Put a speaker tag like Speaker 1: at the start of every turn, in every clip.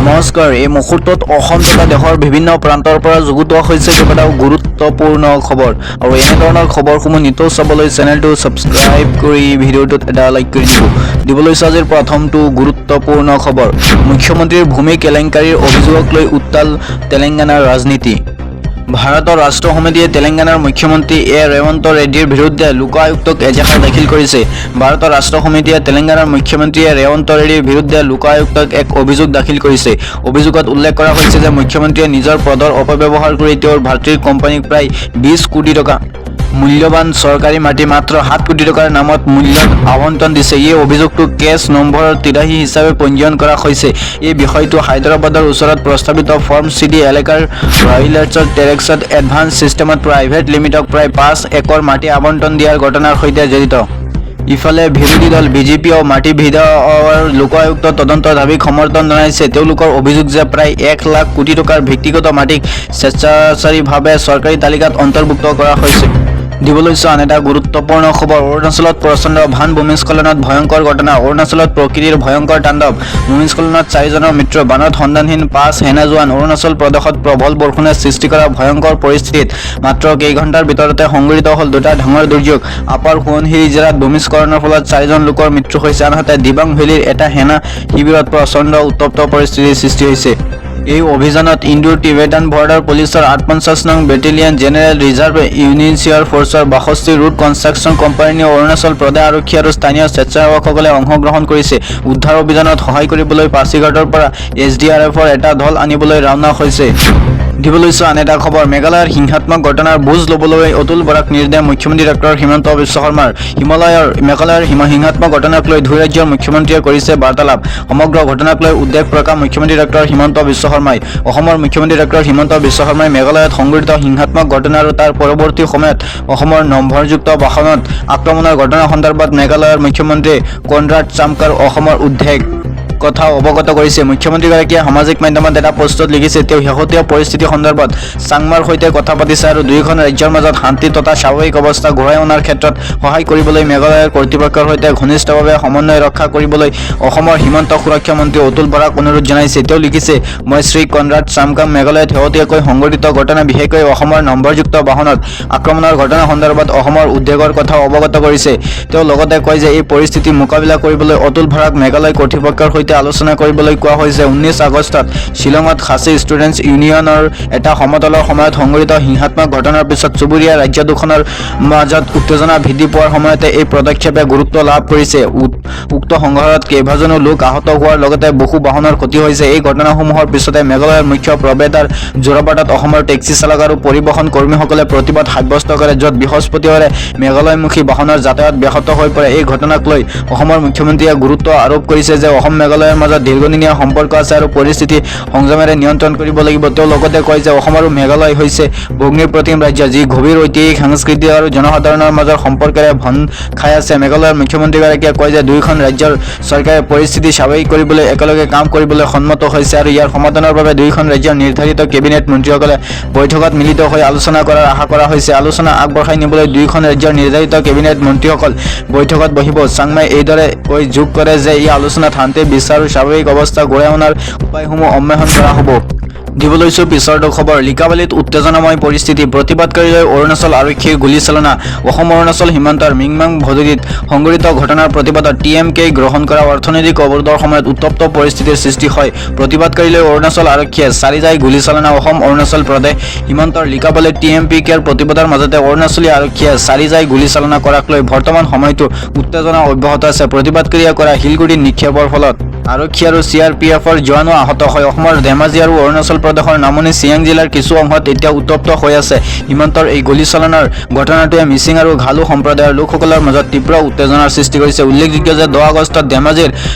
Speaker 1: নমস্কাৰ। এই মুহূৰ্তত অসম তথা দেশৰ বিভিন্ন প্ৰান্তৰ পৰা যুগুতোৱা হৈছে কেইবাটাও গুৰুত্বপূৰ্ণ খবৰ আৰু এনেধৰণৰ খবৰসমূহ নিতৌ চাবলৈ চেনেলটো ছাবস্ক্ৰাইব কৰি ভিডিঅ'টোত এটা লাইক কৰি দিব। দিবলৈ আজিৰ প্ৰথমটো গুৰুত্বপূৰ্ণ খবৰ। মুখ্যমন্ত্ৰীৰ ভূমি কেলেংকাৰীৰ অভিযোগক লৈ উত্তাল তেলেংগানাৰ ৰাজনীতি। ভাৰতৰ ৰাষ্ট্ৰ সমিতিয়ে তেলেংগানাৰ মুখ্যমন্ত্ৰী এ ৰেৱন্ত ৰেড্ডীৰ বিৰুদ্ধে লোকায়ুক্তক এজাহাৰ দাখিল কৰিছে। ভাৰতৰ ৰাষ্ট্ৰ সমিতিয়ে তেলেংগানাৰ মুখ্যমন্ত্ৰী এ ৰেৱন্ত ৰেড্ডীৰ বিৰুদ্ধে লোকায়ুক্তক এক অভিযোগ দাখিল কৰিছে। অভিযোগত উল্লেখ কৰা হৈছে যে মুখ্যমন্ত্ৰীয়ে নিজৰ পদৰ অপব্যৱহাৰ কৰি তেওঁৰ ভাতৃৰ কোম্পানীক প্ৰায় 20 কোটি টকা মূল্যৱান চৰকাৰী মাটি মাত্ৰ 7 কোটি টকাৰ নামত মূল্যত আবণ্টন দিছে। এই অভিযোগটো কেছ নম্বৰ 83 হিচাপে পঞ্জীয়ন কৰা হৈছে। এই বিষয়টো হায়দৰাবাদৰ ওচৰত প্ৰস্তাৱিত ফাৰ্ম চিটি এলেকাৰ ৰয়েলছ টেৰেক্সত এডভান্স ছিষ্টেমত প্ৰাইভেট লিমিটেডক প্ৰায় 5 একৰ মাটি আবণ্টন দিয়াৰ ঘটনাৰ সৈতে জড়িত। ইফালে বিৰোধী দল বিজেপিয়েও মাটি বিধেয়ৰ লোকায়ুক্ত তদন্তৰ দাবীক সমৰ্থন জনাইছে। তেওঁলোকৰ অভিযোগ যে প্ৰায় 1 লাখ কোটি টকাৰ ব্যক্তিগত মাটিক স্বেচ্ছাচাৰীভাৱে চৰকাৰী তালিকাত অন্তৰ্ভুক্ত কৰা হৈছে। দিবলৈ আন এটা গুৰুত্বপূৰ্ণ খবৰ। অৰুণাচলত প্ৰচণ্ড বান, ভূমিস্খলনত ভয়ংকৰ ঘটনা। অৰুণাচলত প্ৰকৃতিৰ ভয়ংকৰ তাণ্ডৱ। ভূমিস্খলনত চাৰিজনৰ মৃত্যু, বানত সন্ধানহীন পাঁচ সেনা জোৱান। অৰুণাচল প্ৰদেশত প্ৰবল বৰষুণে সৃষ্টি কৰা ভয়ংকৰ পৰিস্থিতিত মাত্ৰ কেইঘণ্টাৰ ভিতৰতে সংঘটিত হ'ল দুটা ডাঙৰ দুৰ্যোগ। আপাৰ সোৱণশিৰি জিলাত ভূমিস্খলনৰ ফলত চাৰিজন লোকৰ মৃত্যু হৈছে। আনহাতে দিবাং ভেলীৰ এটা সেনা শিবিৰত প্ৰচণ্ড উত্তপ্ত পৰিস্থিতিৰ সৃষ্টি হৈছে। এই অভিযানত ইণ্ডো টিবেটান বৰ্ডাৰ পুলিচৰ 58 নং বেটেলিয়ন, জেনেৰেল ৰিজাৰ্ভ ইউনিচিয়াৰ ফ'ৰ্চৰ 62 road construction company, Arunachal Pradesh আৰক্ষী আৰু স্থানীয় স্বেচ্ছাসেৱকসকলে অংশগ্ৰহণ কৰিছে। উদ্ধাৰ অভিযানত সহায় কৰিবলৈ পাছিঘাটৰ পৰা এছডিআৰএফৰ এটা দল আনিবলৈ ৰাওনা হৈছে। দিবলৈ আন এটা খবৰ। মেঘালয়ৰ হিংসাত্মক ঘটনাৰ বুজ ল'বলৈ অতুল বৰাক নিৰ্দেশ মুখ্যমন্ত্ৰী ডক্টৰ হিমন্ত বিশ্ব শৰ্মাৰ। মেঘালয়ৰ হিংসাত্মক ঘটনাক লৈ দুই ৰাজ্যৰ মুখ্যমন্ত্ৰীয়ে কৰিছে বাৰ্তালাপ। সমগ্ৰ ঘটনাক লৈ উদ্বেগ প্ৰকাশ মুখ্যমন্ত্ৰী ডক্টৰ হিমন্ত বিশ্ব শৰ্মাই। অসমৰ মুখ্যমন্ত্ৰী ডক্টৰ হিমন্ত বিশ্ব শৰ্মাই মেঘালয়ত সংঘটিত হিংসাত্মক ঘটনা আৰু তাৰ পৰৱৰ্তী সময়ত অসমৰ নম্বৰযুক্ত বাহনত আক্ৰমণৰ ঘটনা সন্দৰ্ভত মেঘালয়ৰ মুখ্যমন্ত্ৰী কনৰাড চাংমাক অসমৰ উদ্বেগ কথা অৱগত কৰিছে। মুখ্যমন্ত্ৰীগৰাকীয়ে সামাজিক মাধ্যমত এটা পোষ্টত লিখিছে, তেওঁ শেহতীয়া পৰিস্থিতি সন্দৰ্ভত চাংমাৰ সৈতে কথা পাতিছে আৰু দুয়োখন ৰাজ্যৰ মাজত শান্তি তথা স্বাভাৱিক অৱস্থা ঘূৰাই অনাৰ ক্ষেত্ৰত সহায় কৰিবলৈ মেঘালয়ৰ কৰ্তৃপক্ষৰ সৈতে ঘনিষ্ঠভাৱে সমন্বয় ৰক্ষা কৰিবলৈ অসমৰ সীমান্ত সুৰক্ষা মন্ত্ৰী অতুল বৰাক অনুৰোধ জনাইছে। তেওঁ লিখিছে, মই শ্ৰী কনৰাড চাংমাক মেঘালয়ত শেহতীয়াকৈ সংঘটিত ঘটনা, বিশেষকৈ অসমৰ নম্বৰযুক্ত বাহনত আক্ৰমণৰ ঘটনা সন্দৰ্ভত অসমৰ উদ্বেগৰ কথা অৱগত কৰিছে। তেওঁ লগতে কয় যে এই পৰিস্থিতি মোকাবিলা কৰিবলৈ অতুল বৰাক মেঘালয় কৰ্তৃপক্ষৰ সৈতে আলোচনা কৰিবলৈ কোৱা হৈছে। 19 আগষ্টত শ্বিলঙত খাচী ষ্টুডেণ্টছ ইউনিয়নৰ এটা সমদলৰ সময়ত সংঘটিত হিংসাত্মক ঘটনাৰ পিছত চুবুৰীয়া ৰাজ্য দুখনৰ মাজত উত্তেজনা বৃদ্ধি পোৱাৰ সময়তে এই পদক্ষেপে গুৰুত্ব লাভ কৰিছে। উক্ত সংঘৰ্ষত কেইবাজনো লোক আহত হোৱাৰ লগতে বহু বাহনৰ ক্ষতি হৈছে। এই ঘটনাসমূহৰ পিছতে মেঘালয়ৰ মুখ্য প্ৰৱেশদ্বাৰ যোৰাবাটত অসমৰ টেক্সি চালক আৰু পৰিবহণ কৰ্মীসকলে প্ৰতিবাদ সাব্যস্ত কৰে, য'ত বৃহস্পতিবাৰে মেঘালয়মুখী বাহনৰ যাতায়াত ব্যাহত হৈ পৰে। এই ঘটনাক লৈ অসমৰ মুখ্যমন্ত্ৰীয়ে গুৰুত্ব আৰোপ কৰিছে যে অসম মেঘালয়ৰ মাজত দীৰ্ঘদিনীয়া সম্পৰ্ক আছে আৰু পৰিস্থিতি সংযমেৰে নিয়ন্ত্ৰণ কৰিব লাগিব। তেওঁ লগতে কয় যে অসম আৰু মেঘালয় হৈছে ভগ্নী প্ৰতিম ৰাজ্য, যি গভীৰ ঐতিহাসিক, সাংস্কৃতিক আৰু জনসাধাৰণৰ মাজৰ সম্পৰ্কেৰে বন্ধ খাই আছে। মেঘালয়ৰ মুখ্যমন্ত্ৰীগৰাকীয়ে কয় যে দুয়োখন ৰাজ্যৰ চৰকাৰে পৰিস্থিতি স্বাভাৱিক কৰিবলৈ একেলগে কাম কৰিবলৈ সন্মত হৈছে আৰু ইয়াৰ সমাধানৰ বাবে দুয়োখন ৰাজ্যৰ নিৰ্ধাৰিত কেবিনেট মন্ত্ৰীসকলে বৈঠকত মিলিত হৈ আলোচনা কৰাৰ আশা কৰা হৈছে। আলোচনা আগবঢ়াই নিবলৈ দুয়োখন ৰাজ্যৰ নিৰ্ধাৰিত কেবিনেট মন্ত্ৰীসকল বৈঠকত বহিব। চাংমাই এইদৰে কৈ যোগ কৰে যে এই আলোচনাত শান্তি, বিশ্বাস আৰু স্বাভাৱিক অৱস্থা ঘূৰাই অনাৰ উপায়সমূহ অন্বেষণ কৰা হ'ব। দিব লৈছো পিছৰটো খবৰ। লিকাবালিত উত্তেজনাময় পৰিস্থিতি, প্ৰতিবাদকাৰীলৈ অৰুণাচল আৰক্ষীৰ গুলীচালনা। অসম অৰুণাচল সীমান্তৰ মিংমাং ভদৰীত সংঘটিত ঘটনাৰ প্ৰতিবাদত টি এম কে গ্ৰহণ কৰা অৰ্থনৈতিক অৱৰোধৰ সময়ত উত্তপ্ত পৰিস্থিতিৰ সৃষ্টি হয়। প্ৰতিবাদকাৰীলৈ অৰুণাচল আৰক্ষীয়ে চাৰিজাঁই গুলীচালনা। অসম অৰুণাচল প্ৰদেশ সীমান্তৰ লিকাবালিত টি এম পি কেৰ প্ৰতিবাদৰ মাজতে অৰুণাচলী আৰক্ষীয়ে চাৰিজাঁই গুলীচালনা কৰাক লৈ বৰ্তমান সময়তো উত্তেজনা অব্যাহত আছে। প্ৰতিবাদকাৰীয়ে কৰা শিলগুটি নিক্ষেপৰ ফলত আৰক্ষী আৰু চি আৰ পি এফৰ জোৱানো আহত হয়। অসমৰ ধেমাজি আৰু অৰুণাচল প্ৰদেশৰ নামনি চিয়াং জিলাৰ কিছু অংশত এতিয়া উত্তপ্ত হৈ আছে। সীমান্তৰ এই গুলীচালনাৰ ঘটনাটোৱে মিচিং আৰু ঘালো সম্প্ৰদায়ৰ লোকসকলৰ মাজত তীব্ৰ উত্তেজনাৰ সৃষ্টি কৰিছে। উল্লেখযোগ্য যে 10 আগষ্টত ধেমাজিৰ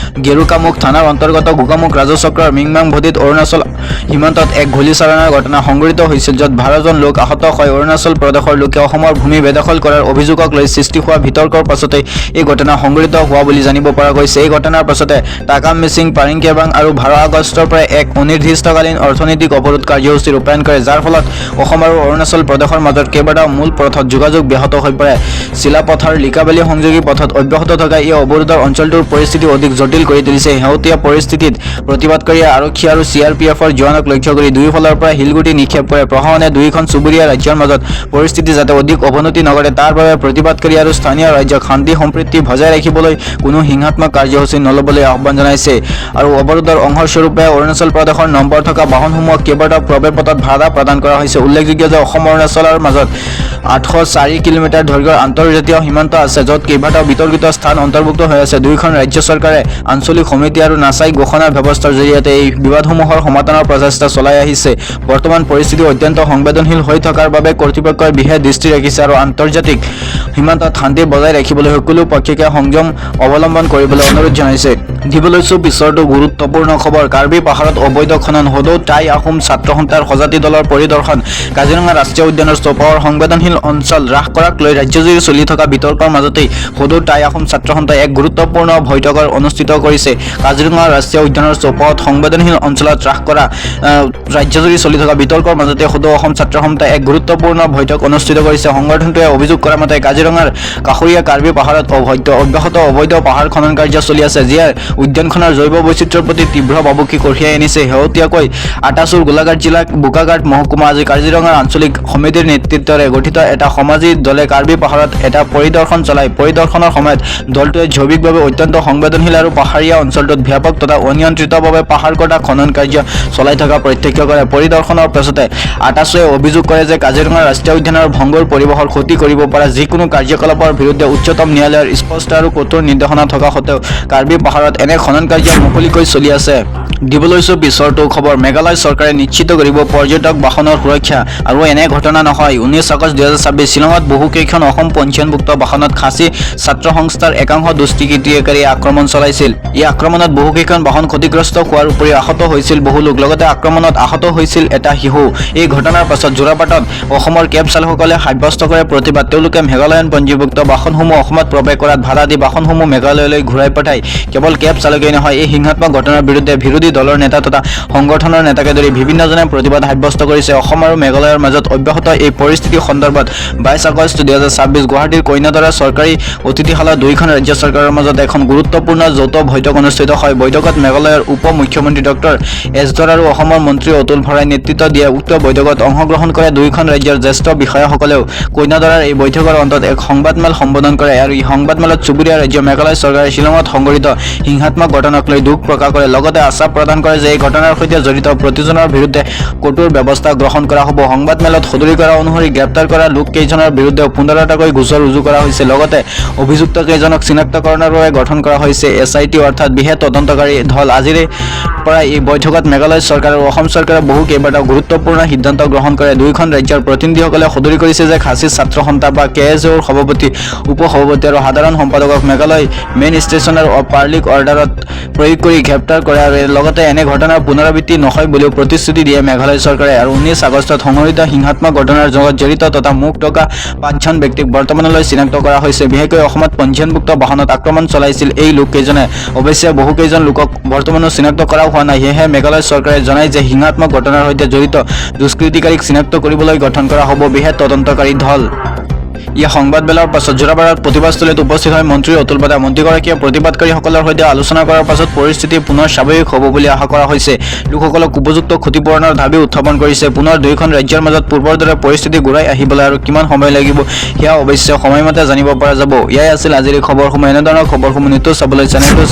Speaker 1: গেৰুকামুখ থানাৰ অন্তৰ্গত গোগামুখ ৰাজচক্ৰৰ মিংমাং ভদিত অৰুণাচল সীমান্তত এক গুলীচালনাৰ ঘটনা সংঘটিত হৈছিল, য'ত 12জন লোক আহত হয়। অৰুণাচল প্ৰদেশৰ লোকে অসমৰ ভূমি বেদখল কৰাৰ অভিযোগক লৈ সৃষ্টি হোৱা বিতৰ্কৰ পাছতেই এই ঘটনা সংঘটিত হোৱা বুলি জানিব পৰা গৈছে। এই ঘটনাৰ পাছতে টাকাম মিচিং, পাৰিং কেবাং আৰু 12 আগষ্টৰ পৰা এক অনিৰ্দিষ্টকালীন অৰ্থনৈতিক অৱৰোধ কাৰ্যসূচী ৰূপায়ণ কৰে, যাৰ ফলত অসম আৰু অৰুণাচল প্ৰদেশৰ মাজত কেইবাটাও মূল পথত যোগাযোগ ব্যাহত হৈ পৰে। চিলাপথাৰ লিকাবালি সংযোগী পথত অব্যাহত থকা এই অৱৰোধৰ অঞ্চলটোৰ পৰিস্থিতি অধিক জটিল কৰি তুলিছে। শেহতীয়া পৰিস্থিতিত প্ৰতিবাদকাৰীয়ে আৰক্ষী আৰু চিআৰপিএফৰ জোৱানক লক্ষ্য কৰি দুয়োফালৰ পৰা শিলগুটি নিক্ষেপ কৰে। প্ৰশাসনে দুয়োখন চুবুৰীয়া ৰাজ্যৰ মাজত পৰিস্থিতি যাতে অধিক অৱনতি নঘটে তাৰ বাবে প্ৰতিবাদকাৰী আৰু স্থানীয় ৰাইজক শান্তি সম্প্ৰীতি বজাই ৰাখিবলৈ কোনো হিংসাত্মক কাৰ্যসূচী নল'বলৈ আহ্বান জনাইছে। আৰু অৱৰোধৰ অংশস্বৰূপে অৰুণাচল প্ৰদেশৰ নম্বৰ থকা বাহনসমূহক কেইবাটাও প্ৰৱেশপথত বাধা প্ৰদান কৰা হৈছে। উল্লেখযোগ্য যে অসম অৰুণাচলৰ মাজত 804 কিলোমিটাৰ দৈৰ্ঘ্যৰ আন্তৰ্জাতীয় সীমান্ত আছে, য'ত কেইবাটাও বিতৰ্কিত স্থান অন্তৰ্ভুক্ত হৈ আছে। দুয়োখন ৰাজ্য চৰকাৰে আঞ্চলিক সমিতি আৰু নামচাই ঘোষণা ব্যৱস্থাৰ জৰিয়তে এই বিবাদসমূহৰ সমাধানৰ প্ৰচেষ্টা চলাই আহিছে। বৰ্তমান পৰিস্থিতি অত্যন্ত সংবেদনশীল হৈ থকাৰ বাবে কৰ্তৃপক্ষই বিশেষ দৃষ্টি ৰাখিছে আৰু আন্তৰ্জাতিক সীমান্তত শান্তি বজাই ৰাখিবলৈ সকলো পক্ষকে সংযম অৱলম্বন কৰিবলৈ অনুৰোধ জনাইছে। দিব লৈছো পিছৰটো গুৰুত্বপূৰ্ণ খবৰ। কাৰ্বি পাহাৰত অবৈধ খনন, সদৌ টাই আহোম ছাত্ৰ সন্থাৰ সজাতি দলৰ পৰিদৰ্শন। কাজিৰঙা ৰাষ্ট্ৰীয় উদ্যানৰ চৌপাশৰ সংবেদনশীল অঞ্চল হ্ৰাস কৰাক লৈ ৰাজ্যজুৰি চলি থকা বিতৰ্কৰ মাজতেই সদৌ টাই আহোম ছাত্ৰ সন্থাই এক গুৰুত্বপূৰ্ণ বৈঠকৰ অনুষ্ঠিত কৰিছে। কাজিৰঙা ৰাষ্ট্ৰীয় উদ্যানৰ চৌপাশত সংবেদনশীল অঞ্চলত হ্ৰাস কৰা ৰাজ্যজুৰি চলি থকা বিতৰ্কৰ মাজতে সদৌ অসম ছাত্ৰ সন্থাই এক গুৰুত্বপূৰ্ণ বৈঠক অনুষ্ঠিত কৰিছে। সংগঠনটোৱে অভিযোগ কৰা মতে কাজিৰঙাৰ কাষৰীয়া কাৰ্বি পাহাৰত অব্যাহত অবৈধ পাহাৰ খনন কাৰ্য চলি আছে, যিয়ে উদ্যানখনৰ জৈৱ বৈচিত্ৰ্যৰ প্ৰতি তীব্ৰ ভাবুকি কঢ়িয়াই আনিছে। শেহতীয়াকৈ আটাছুৰ গোলাঘাট জিলাৰ বোকাঘাট মহকুমা আজি কাজিৰঙাৰ আঞ্চলিক সমিতিৰ নেতৃত্বৰে গঠিত এটা সমাজী দলে কাৰ্বি পাহাৰত এটা পৰিদৰ্শন চলায়। পৰিদৰ্শনৰ সময়ত দলটোৱে জৈৱিকভাৱে অত্যন্ত সংবেদনশীল আৰু পাহাৰীয়া অঞ্চলটোত ব্যাপক তথা অনিয়ন্ত্ৰিতভাৱে পাহাৰ কটা খনন কাৰ্য চলাই থকা প্ৰত্যক্ষ কৰে। পৰিদৰ্শনৰ পাছতে আটাছুৱে অভিযোগ কৰে যে কাজিৰঙা ৰাষ্ট্ৰীয় উদ্যানৰ ভংগুৰ পৰিৱেশৰ ক্ষতি কৰিব পৰা যিকোনো কাৰ্যকলাপৰ বিৰুদ্ধে উচ্চতম ন্যায়ালয়ৰ স্পষ্ট আৰু কঠোৰ নিৰ্দেশনা থকা সত্ত্বেও কাৰ্বি পাহাৰত এনে খনন কাৰ্য মুকলিকৈ চলি আছে। দিব লৈছো পিছৰটো খবৰ। মেঘালয় চৰকাৰে নিশ্চিত কৰিব পৰ্যটক বাহনৰ সুৰক্ষা, আৰু এনে ঘটনা নহয়। 19 আগষ্ট 2026, শ্বিলঙত বহুকেইখন অসম পঞ্জীয়নভুক্ত বাহনত খাচী ছাত্ৰ সংস্থাৰ একাংশ দুষ্কৃতিকাৰীয়ে আক্ৰমণ চলাইছিল। এই আক্ৰমণত বহুকেইখন বাহন ক্ষতিগ্ৰস্ত হোৱাৰ উপৰি আহত হৈছিল বহু লোক। লগতে আক্ৰমণত আহত হৈছিল এটা শিশু। এই ঘটনাৰ পাছত যোৰাবাটত অসমৰ কেব চালকসকলে সাব্যস্ত কৰে প্ৰতিবাদ। তেওঁলোকে মেঘালয়ন পঞ্জীভুক্ত বাহনসমূহ অসমত প্ৰৱেশ কৰাত বাধা দি বাহনসমূহ মেঘালয়লৈ ঘূৰাই পঠায়। কেৱল কেব চালকেই নহয়, এই হিংসাত্মক ঘটনাৰ বিৰুদ্ধে বিৰোধী দলৰ নেতা তথা সংগঠনৰ নেতাকে ধৰি বিভিন্নজনে প্ৰতিবাদ সাব্যস্ত কৰিছে। অসম আৰু মেঘালয়ৰ মাজত অব্যাহত এই পৰিস্থিতি সন্দৰ্ভত 22 আগষ্ট 2026 গুৱাহাটীৰ কইনাধৰা চৰকাৰী অতিথিশালাত দুয়োখন ৰাজ্য চৰকাৰৰ মাজত এখন গুৰুত্বপূৰ্ণ যৌথ বৈঠক অনুষ্ঠিত হয়। বৈঠকত মেঘালয়ৰ উপ মুখ্যমন্ত্ৰী ডক্টৰ এছ ধৰ আৰু অসমৰ মন্ত্ৰী অতুল বৰাই নেতৃত্ব দিয়ে। উক্ত বৈঠকত অংশগ্ৰহণ কৰে দুয়োখন ৰাজ্যৰ জ্যেষ্ঠ বিষয়াসকলেও। কইনাধৰাৰ এই বৈঠকৰ অন্তত এক সংবাদমেল সম্বোধন কৰে আৰু এই সংবাদমেলত চুবুৰীয়া ৰাজ্য মেঘালয় চৰকাৰে শ্বিলঙত সংঘটিত হিংসাত্মক ঘটনাক লৈ দুখ প্ৰকাশ কৰে। লগতে আশ্বাস প্ৰদান কৰে যে এই ঘটনাৰ সৈতে জড়িত প্ৰতিজনৰ বিৰুদ্ধে কঠোৰ ব্যৱস্থা গ্ৰহণ কৰা হ'ব। সংবাদমেলত সদৰি কৰা অনুসৰি গ্ৰেপ্তাৰ কৰা লোক কেইজনৰ বিৰুদ্ধে 15টাকৈ গোচৰ ৰুজু কৰা হৈছে। লগতে অভিযুক্ত কেইজনক চিনাক্তকৰণৰ বাবে গঠন কৰা হৈছে এছআইটি, অৰ্থাৎ বিশেষ তদন্তকাৰী দল। আজিৰে পৰা এই বৈঠকত মেঘালয় চৰকাৰ আৰু অসম চৰকাৰে বহু কেইবাটাও গুৰুত্বপূৰ্ণ সিদ্ধান্ত গ্ৰহণ কৰে। দুয়োখন ৰাজ্যৰ প্ৰতিনিধিসকলে সদৰি কৰিছে যে খাচী ছাত্ৰ সন্থা বা কেএছঅ'ৰ সভাপতি, উপ সভাপতি আৰু সাধাৰণ সম্পাদকক মেঘালয় মেইন ষ্টেচনৰ পাব্লিক অৰ্ডাৰত প্ৰয়োগ কৰি গ্ৰেপ্তাৰ কৰে আৰু লগতে এনে ঘটনাৰ পুনৰাবৃত্তি নহয় বুলিও প্ৰতিশ্ৰুতি দিয়ে মেঘালয় চৰকাৰে। আৰু 19 আগষ্টত সংঘটিত হিংসাত্মক ঘটনাৰ লগত জড়িত তথা মুখ ঢকা পাঁচজন ব্যক্তিক বৰ্তমানলৈ চিনাক্ত কৰা হৈছে। বিশেষকৈ অসমত পঞ্জীয়নভুক্ত বাহনত আক্ৰমণ চলাইছিল এই লোককেইজনে। অৱশ্যে বহুকেইজন লোকক বৰ্তমানো চিনাক্ত কৰা হোৱা নাই। সেয়েহে মেঘালয় চৰকাৰে জনায় যে হিংসাত্মক ঘটনাৰ সৈতে জড়িত দুষ্কৃতিকাৰীক চিনাক্ত কৰিবলৈ গঠন কৰা হ'ব বিশেষ তদন্তকাৰী দল। এই সংবাদমেলৰ পাছত যোৰাবাটত প্ৰতিবাদস্থলীত উপস্থিত হয় মন্ত্ৰী অতুল বৰা। মন্ত্ৰীগৰাকীয়ে প্ৰতিবাদকাৰীসকলৰ সৈতে আলোচনা কৰাৰ পাছত পৰিস্থিতি পুনৰ স্বাভাৱিক হ'ব বুলি আশা কৰা হৈছে। লোকসকলক উপযুক্ত ক্ষতিপূৰণৰ দাবী উত্থাপন কৰিছে। পুনৰ দুয়োখন ৰাজ্যৰ মাজত পূৰ্বৰ দৰে পৰিস্থিতি ঘূৰাই আহিবলৈ আৰু কিমান সময় লাগিব, সেয়া অৱশ্যে সময়মতে জানিব পৰা যাব। এয়াই আছিল আজিৰ এই খবৰসমূহ। এনেধৰণৰ খবৰসমূহ নিতৌ চাবলৈ চেনেলটো